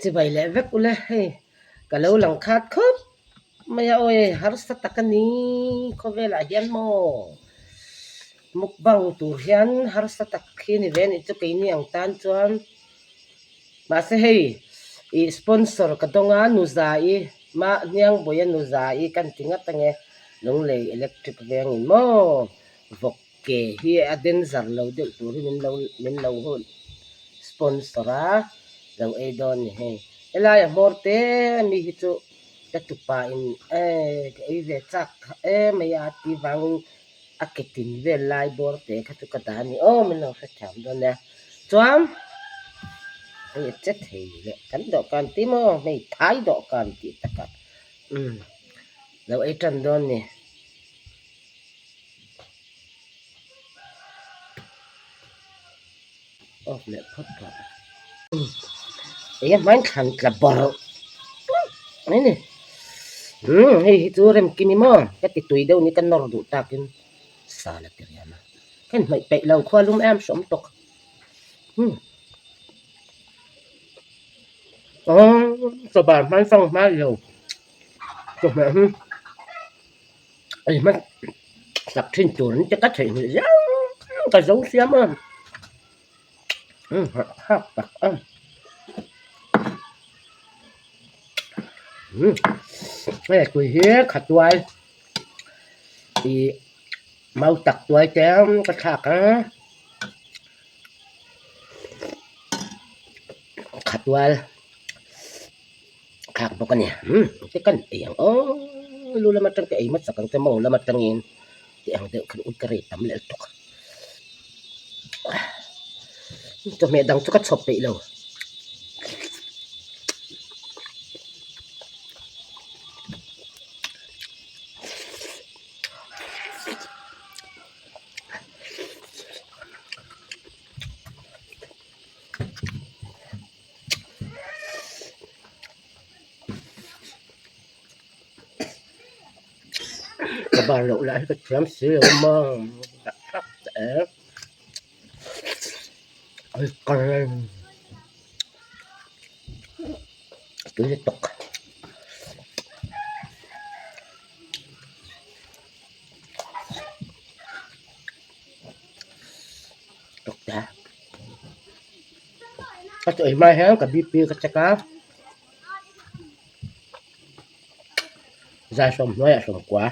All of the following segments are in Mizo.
Chibai leh vek ule hei ka lo lang khat khawp mai a awi harsa tak a ni khawvelah hian maw mukbang tur hian harsa tak hi a ni ve a nih chu keini ang tan chuan mahse hei ih sponsor ka dawng a Nuzaii Mahniangbawia Nuzaii kan ti ngat ange Lunglei electric vengin maw vawk Ke hi a danger lo deuh tur hi min lo min lo hun sponsor a lo ei dawn ni hei. Helai a hmawr te mi hi chu ka tupa in eh ka ei ve chak emai a ti vangin a ke tin vel lai bawr te kha chu ka dah a ni aw min lo hrethiam dawn nia. Chuan hei a che thei leh kan dawhkan tih maw hei thai dawhkan tih takah umm lo ei tan dawn ni. Off leh phawt tawh eng hmain thlan tla bawrh mai ni umm hei hi chu rem kim i maw ka ti tui deuh ni ka nawr duh takin sa la ti riam a ka inhnaih peih lo khua lum em hrawm tawk umm aww chawbar hman sang hman lo chawhmeh hi. Ei hman sak thin tur an ti ka theihnghilh zeuh ka zo siam a umm hahthlak tak a umm hei tui hi khatuai ih mau tak tuai te ka thlak a khatual. Thlak bawk a ni umm te kan ei ang aw lu lam atang ka ei hmasak ang che mawng lam atangin tih ang deuh khan ui ka rei tam leh lutuk chawhmeh dang chu ka chhawp peih lo. Ka bar loh lah hi ka thiam si lo a maw tak tak ta e ai ka reng tui lutuk. Tuk ta. Ka chaw ei hma hian ka BP ka check a, zai sawm hnuaiah sawm kua a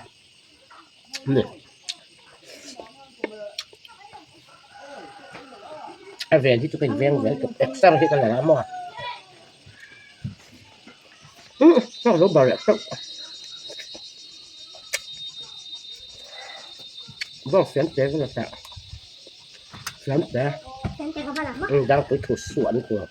ni. A ven hi chu ka inveng zel tawp exer hi ka la la maw umm ka lo bar leh teuh bawng fiam te ka la tah. Fiam te umm dangpui thu suah an tur.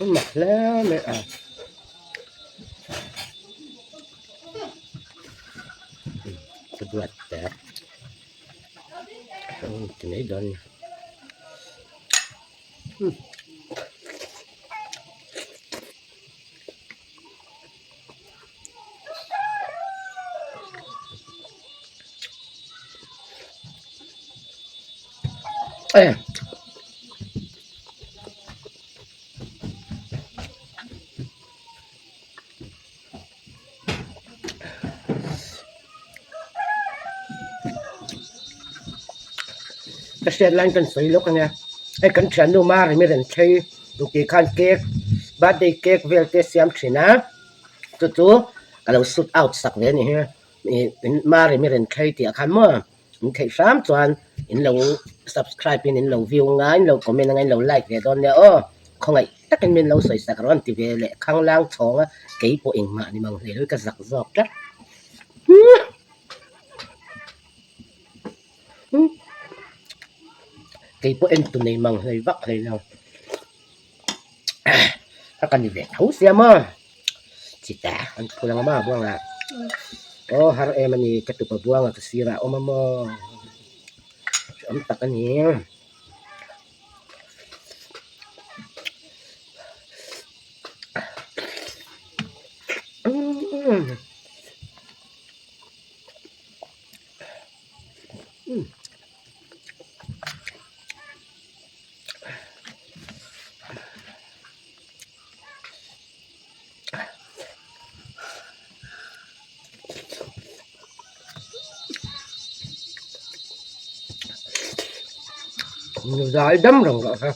A mak hle mai a. Ka duat te ti mai dawn a ni. Ka hriat laiin kan sawi lawk ania hei kan thiannu Mari mi rawn thlei tih khan cake birthday cake vel te a siam thin a chu chu ka lo shoot out sak ve a ni hi ih Mari mi rawn thlei tih ah khan maw in theih hram chuan in lo subscribe in in lo view anga in lo comment anga in lo like ve dawn nia aw khawngaih takin min lo sawi sak rawn ti ve leh khanglang chhawng a keipawh engmah ni mang hle ka zak zawk tlat. Kei pawh en tu nei mang hlei vak hlei lo a ka ni ve tho sia maw chita an phul ang maw buanga aw har em a ni ka tupa buanga ka sirah a awm a maw awm tak a ni. Nuzai dam reng rawh se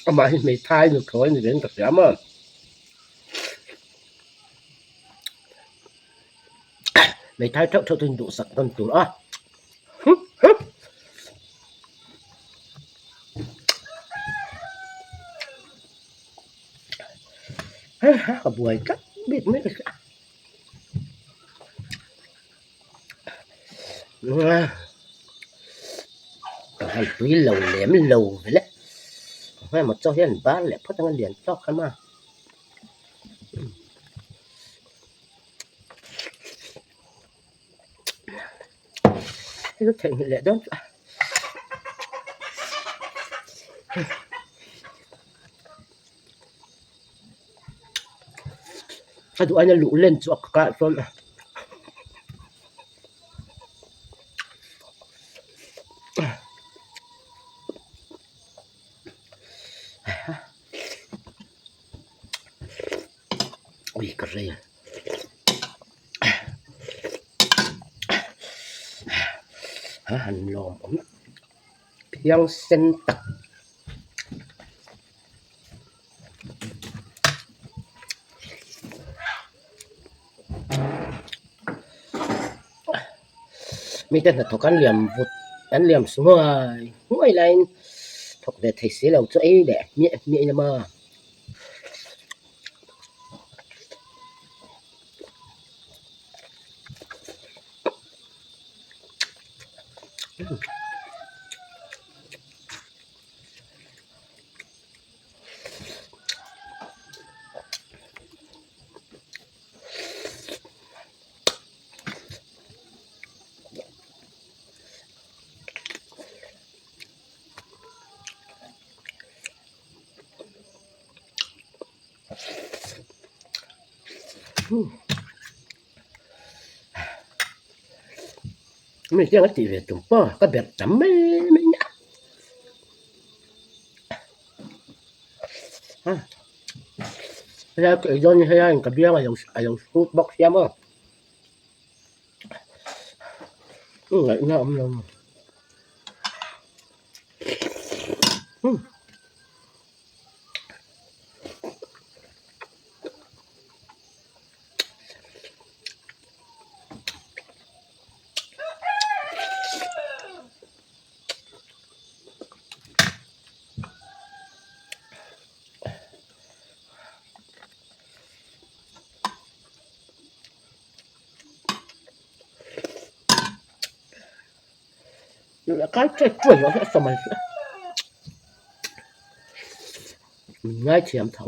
amah hi hmeithai nuthlawi ni vein ka hria maw. Hmeithai theuh theuh chu induhsak tawn tur a. Ka buai tlat bik mai ka hria. Ka han tui lo lem lo vele engemaw chaw hian bar leh phawt anga lian tawk kha ma hei chu theihnghilh leh dawn chiah a duh aina luh len chu a kah chuan ui ka rei a han lawm awm phiangsen tak. Mite hnathawk an liam vut an liam hnuai hnuai laiin thawk ve thei si lo chu ei leh hmiah hmiah in a. Mi hian a tih ve tum pawh ka berh tam mai mai nia. Helai ka ei dawn hi helaiin ka biang a lo hrut bawk sia maw. Ngaihna a awm lo. Kai chuai chuai lo hi a sawm ang chu min ngaithiam tho.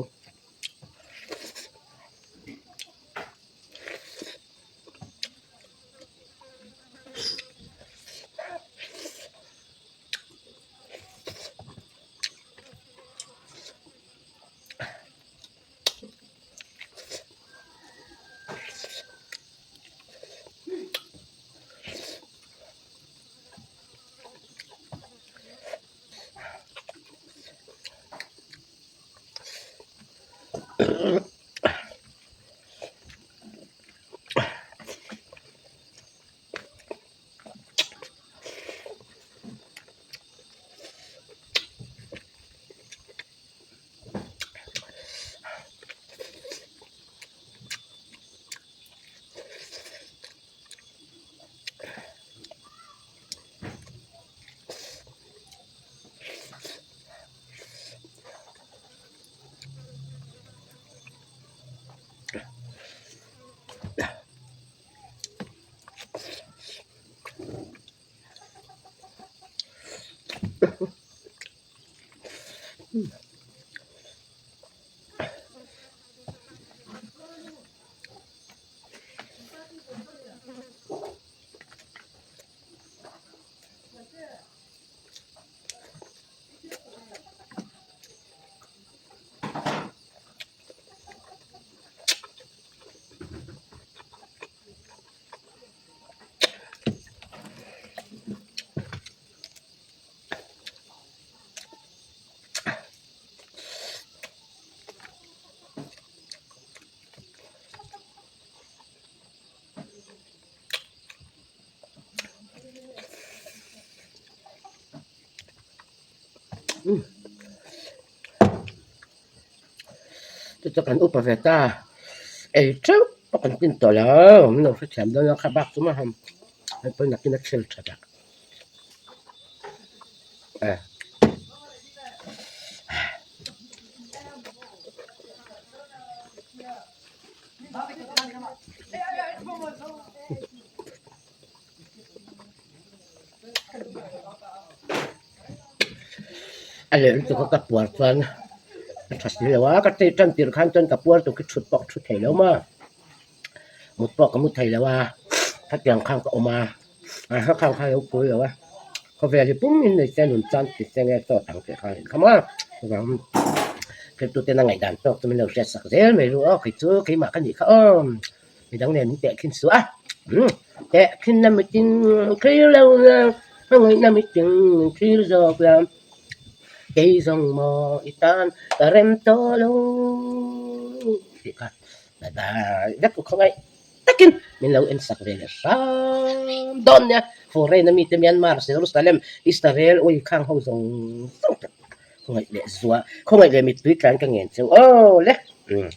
Umm chu chu kan upa ve ta ei teuh pawh kan tin tawh lo min lo hrethiam dawn a kha bak chu maw hei pawn nakin a thil that a eh. A leh lutuk a ka puar chuan a tha si lo a ka tei tan tirh khan chuan ka puar tur khi thut pawh ka thu thei lo maw mut pawh ka mu thei lo a khatiang khan ka awm a a hla khang kha a lo pui lo a khawvel hi pum in nei se nun chan ti se nge sawt ang tih kha a inkham a chuvangin thiltu ten a ngaihdan tawk chu min lo hriat sak zel mai ru aw kei chu keimah ka nih kha aw. Midang nen min tehkhin suah a, umm tehkhin na mitin thlir lo la, hmangaihna mitin min thlir zawk la, kei zawng maw i tan ka rem tawh lo tih kha bye bye vek u khawngaih takin min lo en sak ve leh hram dawn nia foreign a mite Myanmar Jerusalem Israel ui khang ho zawng zawng te khawngaih leh zuah khawngaih leh mittui tlan ka ngen cheu aw le umm.